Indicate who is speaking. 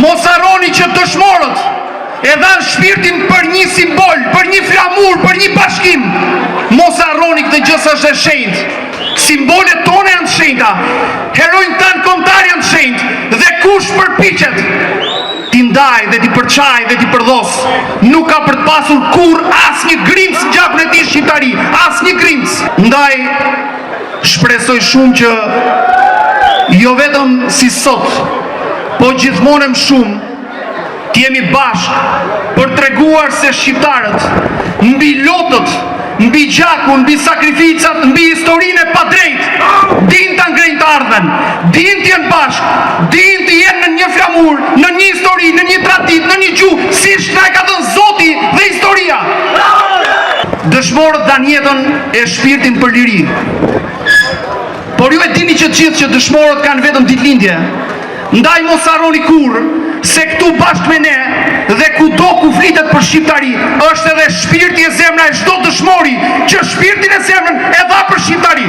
Speaker 1: Mos harroni që dëshmorët e dhanë shpirtin për një simbol, për një flamur, për një bashkim. Mos harroni këtë gjë se është e shenjtë. Simbolet tona janë të shenjta, heronjtë tanë kombëtarë janë të shenjtë dhe kush përpiqet t'i ndajë dhe t'i përçajë dhe t'i përdhosë, nuk ka për të pasur kurrë asnjë grimcë në gjakun e tij shqiptari, asnjë grimcë. Ndaj shpresoj shumë që jo vetëm si sot, po gjithmonë e më shumë të jemi bashkë për të treguar se shqiptarët mbi lotët, mbi gjakun, mbi sakrificat, mbi historinë e padrejtë, dinë ta ngrejnë të ardhmen, dinë të jenë bashkë, dinë të jenë në një flamur, në një histori, në një traditë, në një gjuhë, siç na e ka dhënë Zoti dhe historia. Dëshmorët dhanë jetën e shpirtin për liri. Por ju e dini që të gjithë që dëshmorët kanë vetëm ditëlindje. Ndaj mos harroni kurrë se këtu bashkë me ne dhe kudo ku flitet për shqiptari, është edhe shpirti e zemra e çdo dëshmori që shpirtin e zemrën e dha për shqiptari.